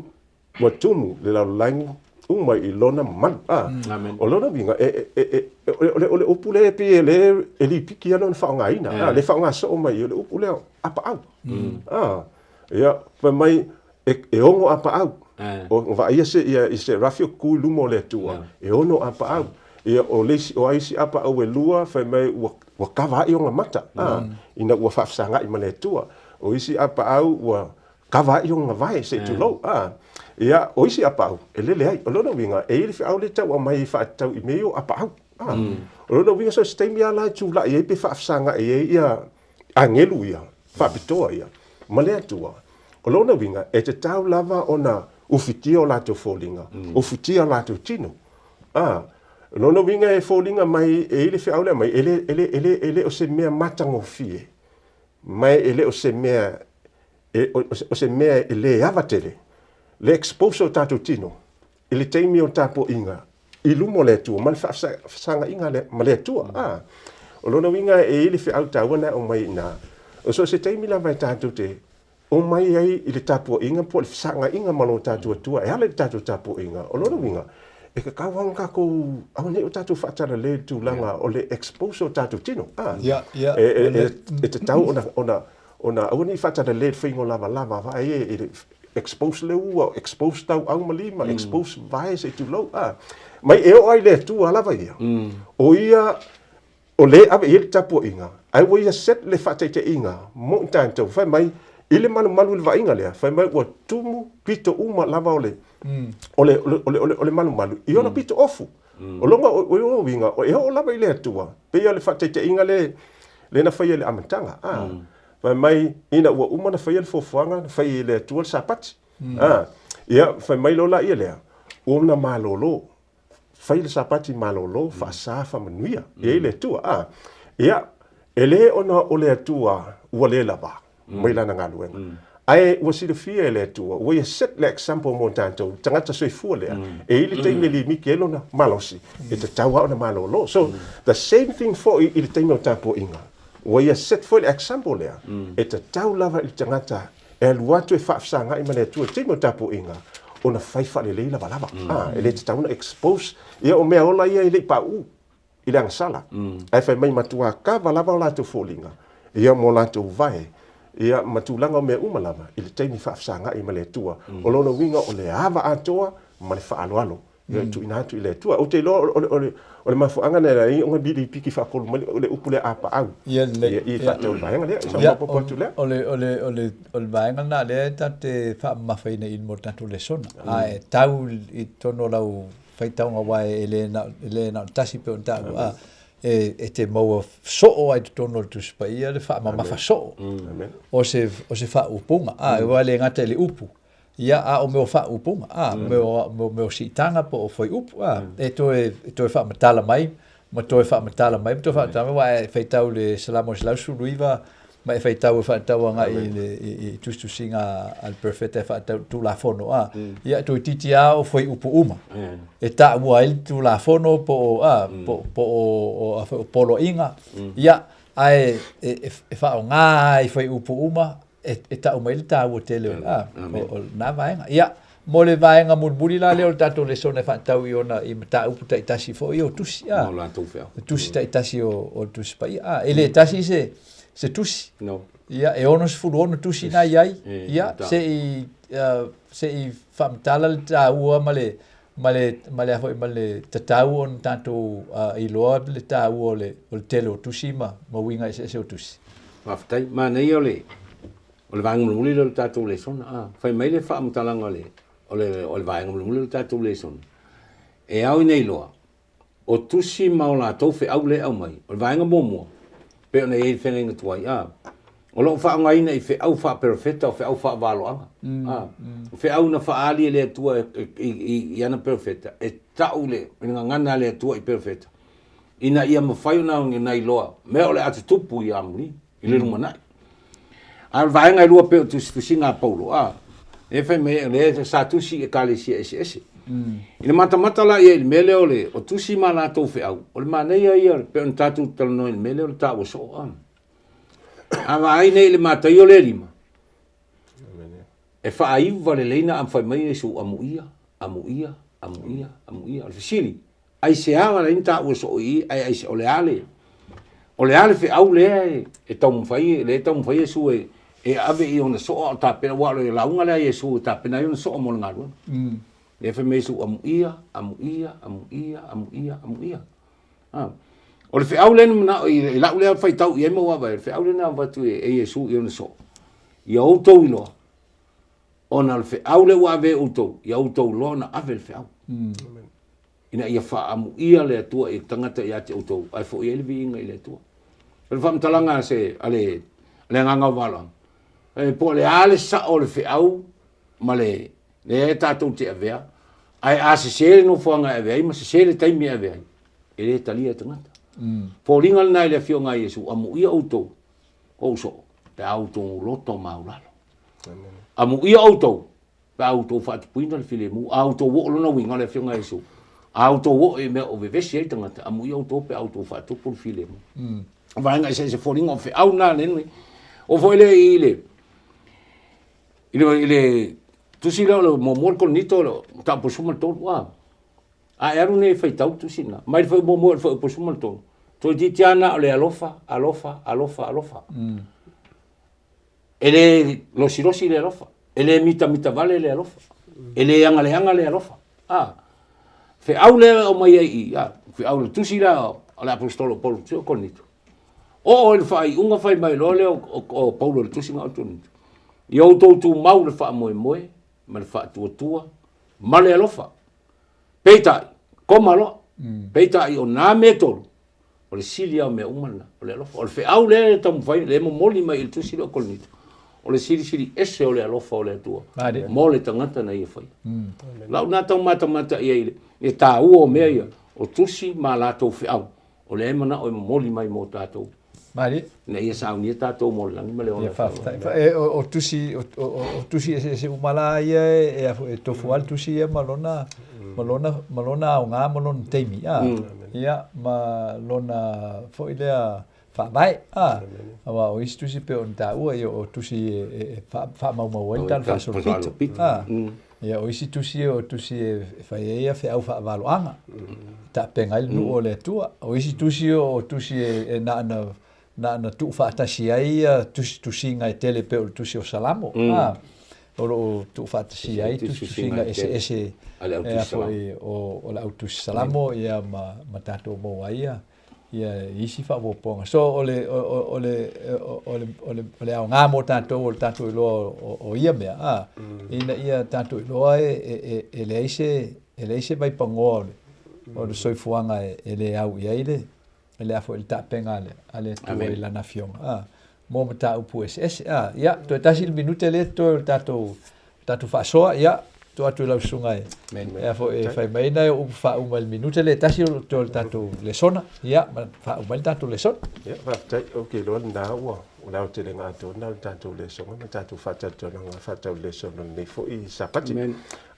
ua tumu le lalolagi uma i lona mamalu. Ah. Amen. O lona uiga, e, e, e, e, o le, o le upu lea e pei e le e lipiki lava ona faaaogaina. Ah, le faaaoga soo mai, o le upu lea, apaau. Ah. Ia, fai mai, e, e ono apaau. O vaaia se, ia, i serafi o kukū i luma o le Atua, e ono apaau. Ia, o le isi, o a isi apaau e lua, fai mai, ua, ua kava aʻi ona mata, a, ina ua faafesagaʻi ma le Atua. O isi apaau ua kava aʻi ona vae, se i tulou, a. Ia, o isi apaau, e lele ai. O lona uiga, e i ai le feau lea e tau aumai e faatatau i mea ia o apaau, a. O lona uiga, so o se taimi lava la e tulaʻi ai pe faafesagaʻi ai ia agelu ia, faapitoa ia, ma le Atua. O lona uiga, e tatau lava ona ufitia o latou foliga, ufitia o latou tino. A, o lona uiga e foliga mai e i ai le feau lea aumai, e le, e le, e le, e le o se mea matagofie, ma e le o se mea, e, o, o se mea e le ava tele, le expose o tatou tino i le taimi o le tapuaiga i luma o le Atua ma le faafesagaiga ma le Atua. A, o lona uiga e i ai le feau taua na e aumai i ina, o so o se taimi lava e tatou te omai ai i le tapuaiga po o le fesagaiga ma lo tatou Atua e ala i le tatou tapuaiga, o lona uiga, e tatau lava ona tatou, aua ne i o tatou faatalale i le tulaga o le expose o tatou tino. A, e tatau ona, ona, ona aua ne i faatalale i le faiga o lavalava, vaai e, e expose le ua, expose tauau ma lima, expose vae se i tulou, a. Mai e oo ai le Atua lava ia, o ia o le ave i ai le tapuaiga, ae ua ia set le faataitaiga mo i tatou, fai mai, i le malumalu i le vaaiga lea, fai mai ua tumu pito uma lava o le, o le, o le, o le, o le malumalu i ona pito ofu. O lona uiga, e oo lava i le Atua, pei o le faataitaiga le, le na faia i le amataga, a. Fai mai, ina ua uma ona faia le fuafuaga, na fai e le Atua le Sapati. A, ia, fai mai loa laia lea, ua ona malolo. Fai le Sapati malolo, faasa, faamanuia i ai le Atua. A, ia, e le ona o le Atua ua le lava mai lana galuega, ae ua silafia e le Atua, ua ia set le example mo tatou, tagata soifua lea, e i ai le taimi e limiti ai lona malosi, e tatau lava ona malolo. So, the same thing foi i le taimi o tapuaiga. Ua ia set foi le example lea, e tatau lava i le tagata e alu atu e faafesagai ma le Atua i le taimi o le tapuaiga, ona fai faalelei lavalava. A, e le tatau ona expose. Ia o mea ola ia e le i pauu i le agasala, ae fai mai matua kava lava o latou foliga, ia ma o latou vae, ia ma tulaga o mea uma lava i le taimi faafesagai ma le Atua. O lona uiga o le ava atoa ma le faaaloalo. Ia e tuuina atu i le Atua. Ou te iloa o le mafuaaga lena e ala ai ona lipiki faatolu mai le upu lea apaau. Ia lelei. Ia i faatau le vaega lea. Ia faaopoopo atu lea. O le o le o le o le vaega lena lea e tatou te faamamafaina i mo le tatou lesona. Ae tau i totonu o lau faitauga aua e le na e le na o le tasi pei ona taua a e e te maua soo ai i totonu o le Tusi Paia le faamamafa soo o se o se faaupuga. A aua e le gata i le upu Ia, a o mea o faaupuga, a, mea o, mea o siitaga po o fuaiupu, a, e toe, e toe faamatala mai, ma toe faamatala mai, ma toe faamatala mai, aua e faitau i le Salamo 119, ma e faitau e faatatau agai i le i, i tusitusiga a le Perofeta e faatatau i le Tulafono, a, ia, toeitiiti lava o fuaiupu uma, e taua ai le Tulafono po o, a, po, po o, o, a foi o poloaiga, ia, ae e, e, e faaaoga lava i fuaiupu uma, e, e tau mai le taua tele o, a, o, o lena vaega. Ia, mo le vaega mulimuli la lea o le tatou lesona e faatatau i ona i mataupu taitasi foi o tusi, a. Mo latou feau. Tusi taitasi o, o le Tusi Paia. A, e le tasi se, se tusi. No. Ia, e 66 tusi na i ai. Ia, se i, uh, se i faamatala le taua ma le, ma le, ma le a foi, ma le tatau ona tatou iloa le taua o le, o le tele o tusi ma, ma uiga eseese o tusi. Faafetai. Manaia o le, o le vaega mulimuli lea o le tatou lesona. A, fai mai le faamatalaga o le, o le, o le vaega mulimuli o le tatou lesona, e ao ina iloa, o tusi ma o latou feau lea e aumai, o le vaega muamua, pei ona i ai le feagaiga tuai, a, o lo o faaaogaina i feau faaperofeta, o feau faavaloaga, a, o feau na faaali e le Atua i ana perofeta, e tau le gagana a le Atua i perofeta, ina ia mafai ona iloa mea o le a tutupu i amuli, i le lumanai. A o le vaega e lua pei o tusitusiga a Paulo, a, lea fai mai, lea sa tusi i ekalesia eseese. I le matamata la ia i le mea lea o le o tusi ma latou feau, o le manaia ia pei ona tatou talanoa i le mea lea o le taua soo, a. A vaai nei i le Mataio lea 5, e faaiva lelei na fai mai Iesu, amuia, amuia, amuia, amuia. O le fesili, Aisea na leai ni taua soo i i, ae aisea, o le a le, o le a le feau lea e taumafai, lea e taumafai Iesu e, e ave i ona soo a o tapena, aua o le lauga lea a Iesu e tapena ai ona soo mo le galuega. Lea fai mai Iesu, amuia, amuia, amuia, amuia, amuia. A. O le feau lea na manao i, i lau lea faitau i ai ma ou vaavaai, o le feau lea na avatu e, e Iesu i ona soo, ia outou iloa, ona o le feau lea ua ave e outou, ia outou iloa ona ave le feau. Ina ia faaamuia le Atua i tagata ia te outou, ae foi ai le viiga i le Atua. O le faamatalaga a se, a le, a le agaga o valoaga, e po o le a le sao o le feau ma le, lea e tatou te avea, ae a sese le nofoaga e ave ai ma sese le taimi e ave ai, e le talia e tagata. Foliga lena i le Afioga a Iesu, amuia outou, ou soo, pe a outou loto maulalo. Amuia outou, pe a outou faatupuina le filemu, a outou oo lona uiga o le Afioga ia Iesu, a outou oo i mea o vevesi ai tagata, amuia outou pe a outou faatupu le filemu. O vaega eseese foliga o feau na le nui. O foi le i le i le i le tusi lea o le muamua le Korinito o le mataupu 13 a. A e alu nei e faitau tusi na. Mai le foi muamua i le foi 13. Toeitiiti lava na o le alofa, alofa, alofa, alofa. E le losilosi le alofa, e le mitamita vale le alofa, e le agaleaga le alofa. A, feau lea e aumai ai i, a, feau le tusi lea a le aposetolo o Paulo o Korinito. Oo i le faaiuga fai mai loa lea o Paulo i le tusiga o Korinito. Ia outou tumau le faamoemoe ma le faatuatua ma le alofa. Peitai, koma loa. Peitai o nā mea e tolu, O le sili lava o mea uma lena, o le alofa. O le feau lea e taumafai, lea e momoli mai i le tusi lea o Korinito, o le silisili ese o le alofa o le Atua mo le tagata na ia faia. Lau na taumatamata i ai i le taua o mea ia, o tusi ma latou feau, o lea e manao e momoli mai mo tatou. Malie. Ina ia saunia tatou mo le lagi ma le ola. Ia faafetai. E, o, o tusi o, o, o tusi eseese uma la ia e, e, e tofu lava le tusi ia ma lona ma lona ma lona aoga ma lona taimi a. Ia ma lona foi lea faavae a. Aua o isi tusi pei ona taua ia o tusi e, e, e faamaumau ai le tala faasolopito a. Ia o isi tusi o tusi e fai ai ia feau faavaloaga, e tapenga ai le nuu o le Atua. O isi tusi o tusi e na ona na ona tuufaatasi ai ia tusitusiga e tele pei o le tusi o Salamo, a, o lo o tuufaatasia ai tusitusiga eseese e a foi o le au tusi Salamo ia ma tatou maua ai ia ia isi faaopoopoga. So o le, o, o, le, o, le, o, le, o le aoga mo tatou o le tatou iloa o ia mea, a, ina ia tatou iloa e, e, e, e leai se, e leai se vaipanoa o le, o le soifuaga e, e le au i ai le, le a foi le tapenga a le, a le Atua i Lana Afioga, a, mo mataupu eseese. A, ia, toe tasi le minute lea totoe o le tatou tatou faasoa, ia, tuu atu i lau susuga e, e, foi, e fai mai nai upu faauma i le minute lea e tasi o totoe o le tatou lesona, ia, ma faauma ai le tatou lesona. Ia, faafetai, ou te iloa lena ua o le aotelega atoa lena o le tatou lesona ma tatou faatalatalanoaga faatatau i le lesona o lenei foi Sapati.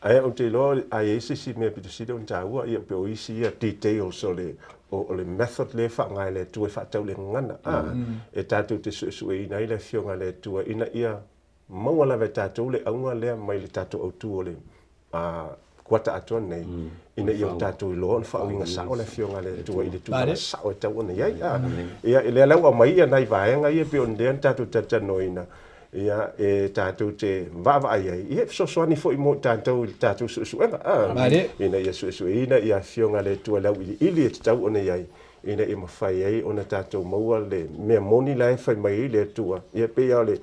Ae ou te iloa a i ai se isi mea pito sili ona taua, ia pei o isi ia details o le o le method lea e faaaoga e le Atua e faatatau i le gagana, a, e tatou te suesueina ai le Afioga a le Atua ina ia maua lava e tatou le auga lea mai le tatou autu o le kuata atoa nei, ina ia o tatou iloa ona faauiga sao le Afioga a le Atua i le tulaga sao e tatau ona i ai. Ia, lea la ua aumai nai vaega ia pei o lea na tatou talatalanoaina. Ia, e tatou te vaavaai ai, ia e fesoasoani foi mo i tatou i le tatou suesuega, a, ina ia suesueina ia Afioga a le Atua i le auiliili e tatau ona i ai, ina ia mafai ai ona tatou maua le mea moni la e fai mai ai le Atua. Ia, e pei lava o le,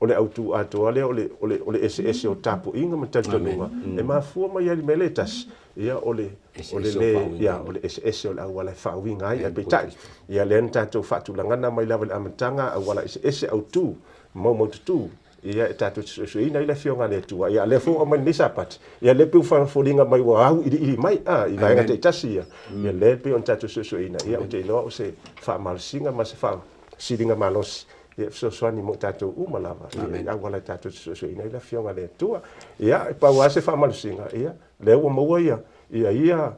o le autu atoa lea o le, o le, o le eseese o tapuaiga ma talitonuga, e mafua mai ai le mea lea e tasi, ia, o le, o le lē, ia, o le eseese o le auala e faauiga ai. Ae peitai, ia, lea na tatou faatulagana mai lava i le amataga auala eseese autu maumaututu, ia e tatou te suesueina ai le Afioga a le Atua. Ia, a lea foi ua aumai lenei Sapati, ia lea pei ua foliga mai ua auiliili mai, a, i vaega taitasi ia. Ia lea pei ona tatou suesueina, ia ou te iloa o se faamalosiga ma se faasiliga malosi ia e fesoasoani mo i tatou uma lava i auala e tatou te suesueina ai le Afioga a le Atua. Ia, e pau lava se faamalosiga, ia, lea ua maua ia ia ia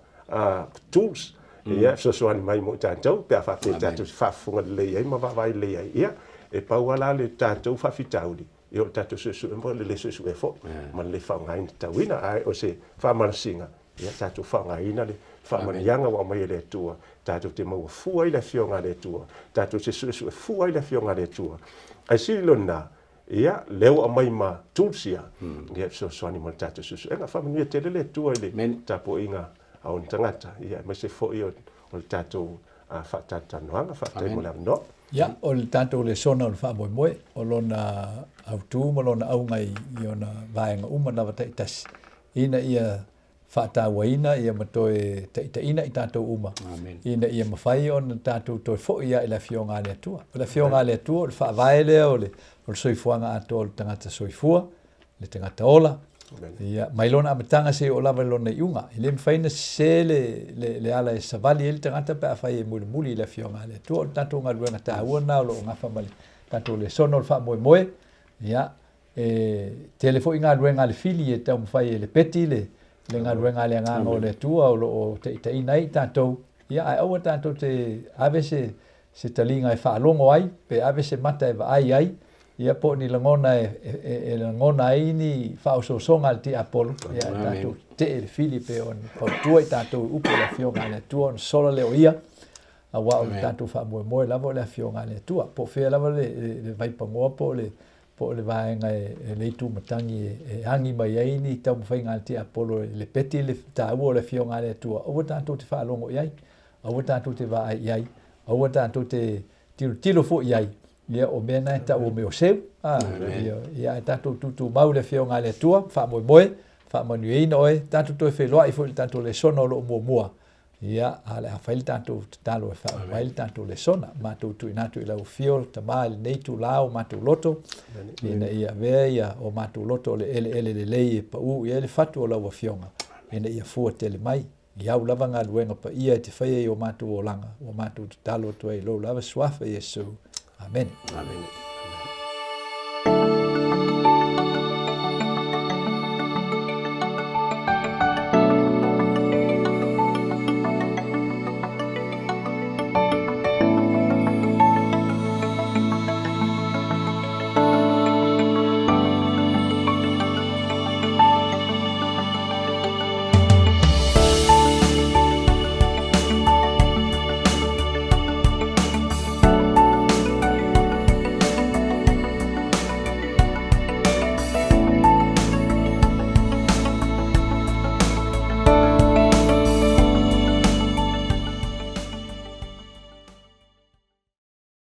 tools ia e fesoasoani mai mo i tatou pe a faapea tatou te faafofoga lelei ai ma vaavaai lelei ai. Ia, e pau lava la le tatou faafitauli, ia o le tatou suesue ma le le suesue foi ma le le faaaogaina tatauina. Ae o se faamalosiga, ia tatou faaaogaina le faamanuiaga ua aumai e le Atua, tatou te maua fua ai le Afioga a le Atua, tatou te suesue fua ai le Afioga a le Atua. Ae sili lona, Ia, lea ua aumai ma tools ia, ia e fesoasoani mo le tatou suesuega. Faamanuia tele le Atua i le tapuaiga a ona tagata, ia aemaise foi o le tatou faatalatalanoaga. Faafetai mo le avanoa. Ia, o le tatou lesona o le faamoemoe, o lona autu ma lona auga i ona vaega uma lava taitasi, ina ia faatauaina ia ma toe taitaiina i tatou uma, ina ia mafai ona tatou toe foi lava i le Afioga a le Atua. O le Afioga a le Atua o le faavae lea o le soifuaga atoa o le tagata soifua, le tagata ola, ia, mai lona amataga seia oo lava i lona iuga. E le mafai ona sese le, le, le ala e savali ai le tagata pe afai e mulimuli i le Afioga a le Atua. O le tatou galuega taua lena o lo o gafa ma le tatou lesona o le faamoemoe, ia, E tele foi galuega a le fili e taumafai e lepeti le le galuega a le Agaga o le Atua o lo o taitaiina ai i tatou, ia ae aua tatou te ave se se taliga e faalogo ai, pe ave se mata e vaai ai, ia po o ni lagona e e e lagona ai ni faaosoosoga a le tiapolo, ia ae tatou tetee i le fili pei ona fautua i tatou i upu o le Afioga a le Atua ona sola lea o ia. Aua o le tatou faamoemoe lava o le Afioga a le Atua. Po o fea lava le le vaipagoa po o le po o le vaega e le itu matagi e agi mai ai ni taumafaiga a le tiapolo e lepeti le taua o le Afioga a le Atua, aua tatou te faalogo i ai, aua tatou te vaai i ai, aua tatou te tilotilo foi i ai, ia o mea na e tau o mea o seu, a, ia, ia ae tatou tutumau i le Afioga a le Atua, faamoemoe, faamanuiaina oe, tatou toe feiloai foi i le tatou lesona o lo o muamua. Ia, a o le a fai le tatou tatalo e faauma ai le tatou lesona. Matou tuuina atu i lau afio le Tama i lenei itula o matou loto, ina ia avea ia o matou loto o le eleele lelei e pau i ai le fatu o lau Afioga, ina ia fua tele mai i au lava galuega paia e te faia i o matou olaga, ua matou tatalo atu ai i lou lava Suafa Iesu. Amene. Amene.